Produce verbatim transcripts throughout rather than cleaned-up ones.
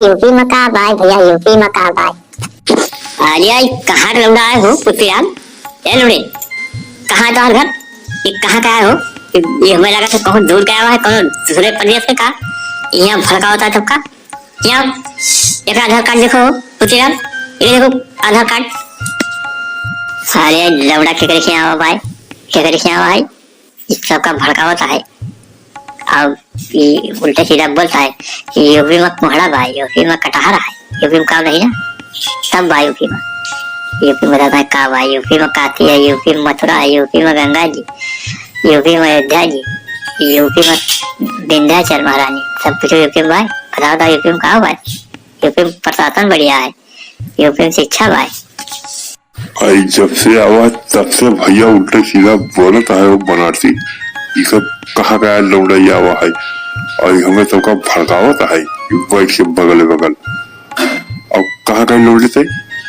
यूपी में का बाय भैया, यूपी में का बाय? अरे, आई कहाँ के लौंडा आए हो, पुतलीलाल? ए लौंडे, कहाँ है तुम्हार घर? ये कहाँ का आए हो? ये, ये हमें लगा था कहूँ दूर गया हुआ है, कहूँ दूसरे प्रदेश में का? यहाँ भड़कावत है सबका। यहाँ, एक आधार कार्ड देखो, पुतलीलाल, ये देखो, आधार कार्ड। अरे, लौंडा केकरे के यहाँ आवा भाई? केकरे के यहाँ आवा भाई? ई सबका भड़कावत है। अब ई उल्टा सीधा बोलता है कि यूपी में कोहड़ा बा, यूपी में कटहर है, यूपी में का नहीं ना, सब बा यूपी में। यूपी में रहता है का बा, यूपी में काशी है, यूपी में मथुरा है, यूपी में गंगा जी, यूपी में अयोध्या जी, यूपी में विंध्याचल महारानी, सब कुछ यूपी में बा। बताओ तो यूपी में का बा? यूपी में प्रशासन बढ़िया है, यूपी में शिक्षा बा। आई जब से आवा है, तब से भैया उल्टे सीधा बोलत है वो बनारसी। ई सब कहाँ का लौंडा आवा है? आई हमें सबका भड़कावत है, बैठ के बगले बगल। अब कहाँ का लौंडे थे?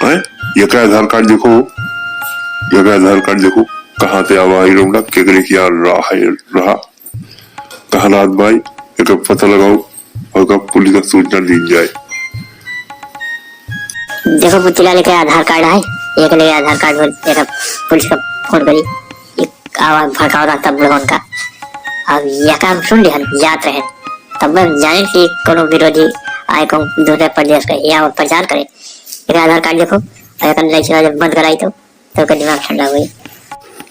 हैं? ये का आधार कार्ड देखो, ये का आधार कार्ड देखो, कहाँ से आवा है लौंडा, केकरे के यहाँ रहा है, रहा। कहाँ रात भाई, एकर पता लगाओ, और का पुलिस का सूचना दी जाए। देखो पुतलीलाल, एकर आधार कार्ड है, एकर लगे आधार कार्ड हो, एकर पुलिस का फोन करी, एक आवाज भड़कावत रहता बुढ़वन का। अब यह काम सुन लिहन, जात रहे, तब हम जाने कि कोनो विरोधी आए, कौन दूसरे प्रदेश का, या वो प्रचार करे। एकर आधार कार्ड देखो, और एकर लाइसेंस जब बंद कराई तो तो ओकर दिमाग ठंडा होई।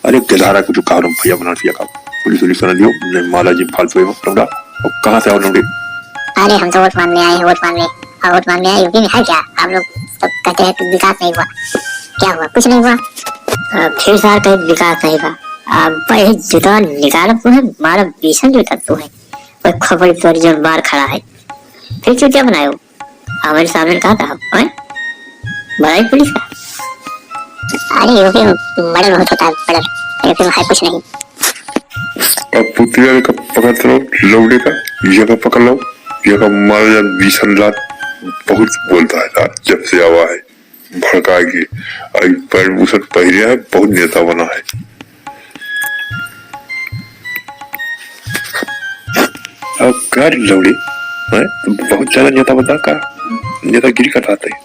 अरे गधारा के जो कारण भैया बना दिया का, पुलिस उलिस ना दियो, नहीं माला जी फालतू है लौंडा। अब कहाँ से आओ लौंडे? अरे हम तो वोट मांगने आए हैं, वोट मांगने। और वोट मांगने आए, यूपी में है क्या? आप लोग तो कहते हैं कि विकास नहीं हुआ, क्या हुआ? कुछ नहीं हुआ। आ, फिर सार कहे विकास नहीं हुआ। आ, भाई जूता निकालो तुम्हें, मारा भीषण जूता तू है। कोई खोपड़ी तोरी जो मार खड़ा है, फिर चूतिया बनायो। हमारे सामने कहा था, हैं? बताइए पुलिस का। अरे यूपी में मर्डर बहुत होता है, मर्डर। यूपी में है कुछ नहीं। अब पुतलीलाल का पकड़ लो, लौंडे का, ये का पकड़ लो, ये का मारा जा बीसन लात, बहुत बोलता है यार, जब से आवा है भड़का के। आई पैंट बुशर्ट पहिरे है, बहुत नेता बना है। अब का लौड़ी, हैं? बहुत ज्यादा नेता बता का? नेतागिरी कर रहा था।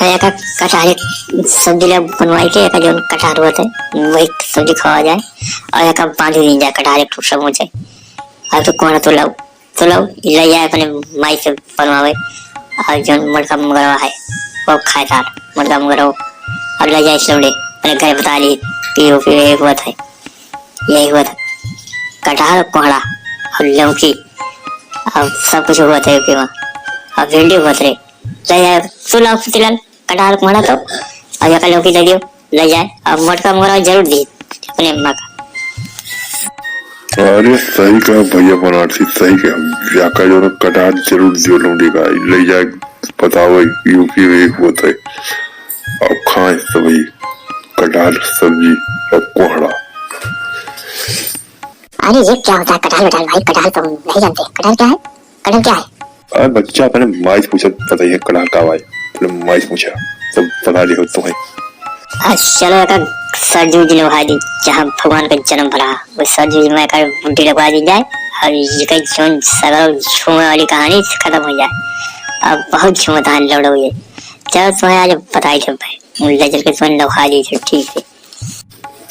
और एका कटहरी सब्जी ले बनवाई के, एका जौन कटहर होत है, वही सब्जी खावा जाए। और एका बांधी दी जाए, कटहर एक ठो समोसे। और तो कौन तो लाओ, तो लाओ, ले जाए अपने माई से बनवावे। और जौन मोटका मुंगरवा है, वो खाए साथ, मोटका मुंगरवा। और ले जाए सौड़े, अपने घर बता ली, पीओ, पीओ, यही हुआ था, यही हुआ था। कटहर, कोहड़ा और लौकी, और सब कुछ हुआ था यूपी में। और भिंडी हुआ था रे, ले जाए, तू लाओ, तू लाओ। कटहल कोहड़ा तो, और एका लौकी दे दियो, ले जाए, और मोटका मोरा जरूर दी अपने अम्मा का। अरे सही कहा भैया बनारसी, सही कहा, जाका जो ना कटहल जरूर दियो लौंडे का, ले जाए, बताओ यूपी में एक होता है, अब खाए सभी कटहल सब्जी और कोहड़ा। अरे ये क्या होता है कटहल वटहल भाई, कटहल तो हम नहीं जानते, कटहल क्या है? कटहल क्या है? अरे बच्चा, अपने माई से पूछा, पता ही है कटहल का भाई, अपने माई से पूछा, सब बता दे हो तुम्हें। आज चलो एका सरजू जी लोहा दी, जहाँ भगवान का जन्म भरा, वो सरजू जी में एका बुड्ढी लगवा दी जाए, और ये कहीं जौन सगल झूमे वाली कहानी खत्म हो जाए। अब बहुत झूमता है लौड़ो ये। चलो तुम्हें आज बताई थे भाई, ले चल के तुम्हें लोहा दी थे, ठीक है।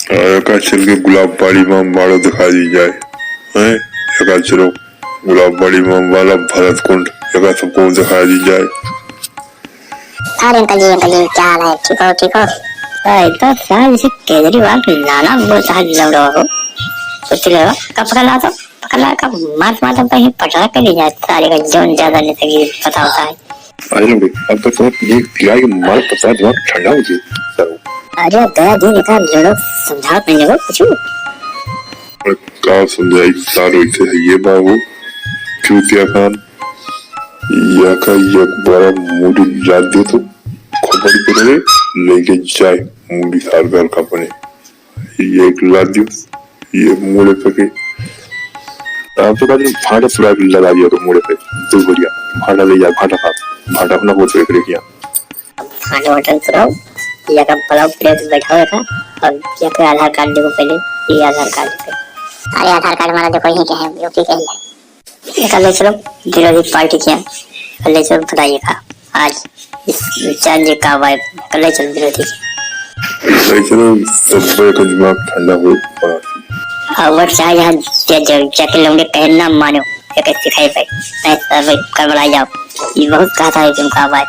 एका चल के गुलाब बाड़ी में माड़ो दिखा दी जाए, हैं? एका चलो गुलाब बाड़ी में वाला भरत कुंड, एका सबको दिखा दी जाए। अरे अंकल जी, अंकल जी, क्या हाल है? ठीक हो, ठीक हो? अरे तो साहब, इसे केजरीवाल के नाना बोलता है लौड़ा हो। सोच ले, कब पकड़ ला तो, पकड़ ला, कब मार मार तो कहीं पटरा के ले जाए, सारे का जौन ज्यादा नेतागिरी पता होता है। अरे लौड़े, अब तो तुम्हें एक पिलाई के मार पता दिमाग ठंडा हो जाए। अरे दया दिन का लड़ो, समझावत नहीं लगो कुछ। अरे का समझाई सार, वैसे है ये बाबू, चूतिया खान, या का एक बार मूड़ी लाद दे तो खोपड़ी पे रहे, लेके जाए मूड़ी सार घर का अपने। ये एक लाद दियो, ये मूड़े पे के। आप तो कहते हैं, भांटा सुरा के लगा दिया तो मूड़े पे, दो बढ़िया, भांटा ले जा, भांटा खा, भांटा अपना होत रख लिया। भांटा वाटा सुराओ, या का पुलाव प्लेट बैठाओ का, और या फिर आधार कार्ड देखो पहले, ये आधार कार्ड पे। अरे आधार कार्ड हमारा देखो यहीं के है, यूपी के ही है। ये कर ले चलो विरोधी पार्टी के यहाँ, कर ले चलो बताइए का आज इस चैलेंज का भाई, कर ले चलो विरोधी के। ले चलो, सबका एक दिमाग ठंडा हो। और वो चाहे यहाँ जे-, जे-, जाके लौंडे कहे ना मानो, ये कैसे सिखाई भाई, नहीं सब कर बनाई जाओ। ये बहुत कहा था तुमका भाई।